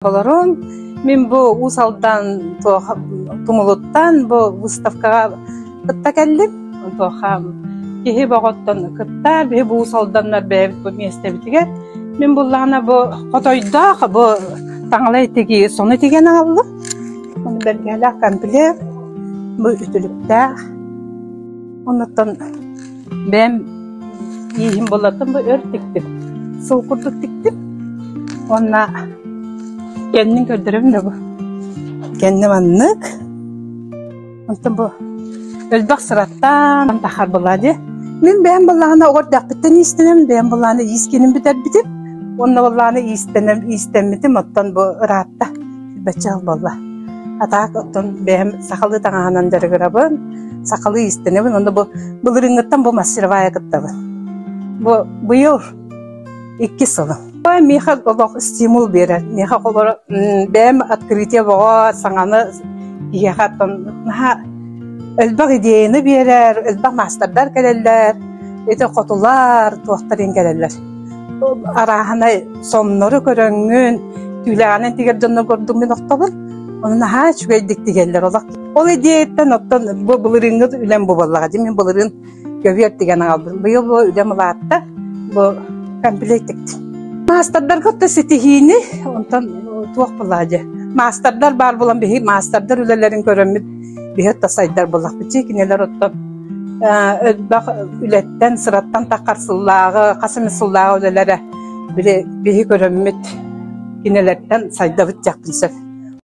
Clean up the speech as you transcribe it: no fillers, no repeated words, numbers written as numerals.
Олорон мин бу Уус Алдан Тумулуттан бу выставкаҕа кытта кэллим. Туоха киһи боҕоттон кыттар, биһи бу Уус Алданнар бэйэбит бу миэстэбитигэр. Мин буллаҕына бу хотойдоох бу таҥалай тигии сону тигэн аҕаллым. Ону бэргэһэлээх комплект, бу үтүлүктээх. Оннуттан Бэйэм ииһим буллартан бу өр тиктим. Сыл курдук тиктим. Уонна кэннин көрдөрөбүн да бу. Кэннэ маннык. Онтон бу элбэх сыраттан тахар буолла дии. Мин бэйэм буоллаҕына оҕо эрдэхпиттэн иистэнэм, бэйэм буоллаҕына иис киинин бүтэрбитим. Уонна буоллаҕына иистэнэм, иистэммитим, оттон бу ыраатта. Бачча буолла. А так оттон бэйэм сахалыы таҥаһынан дьарыгырабын, сахалыы иистэнэбин, онно бу былырыыҥҥыттан бу мастеровая кыттабын. Бу быйыл иккис сылым. Миэхэ олох стимул биэрэр. Миэхэ холоро бэйэм открытие боҕо саҥаны киһиэхэ оттон наһаа элбэх идеяны биэрэр, элбэх маастардар кэлэллэр, ити хотулар туохтар иһин кэлэллэр. Арааһынай соннору көрөҥҥүн, түүлээҕинэн тигэр дьоннор курдук мин охтобун. Ону наһаа үчүгэйдик тигэллэр олох. Ол идеяттан оттон бу былырыыҥҥы үлэм бу буоллаҕа дии. Мин былырыын көбүөр тигэн аҕалбытым. Быйыл бу үлэм улаатта. Бу комплект тиктим. Маастардарга оттон ситиһиини, онтон туох буоллаҕа дии. Маастардар баар буолан биһи маастардар үлэлэрин көрөммүт биһи оттон сайдар буоллахпыт дии. Кинилэр оттон элбэх үлэттэн, сыраттан таххар сыллааҕы, хас эмэ сыллааҕы үлэлэрэ били биһи көрөммүт кинилэртэн сайдабыт диэхпин сөп.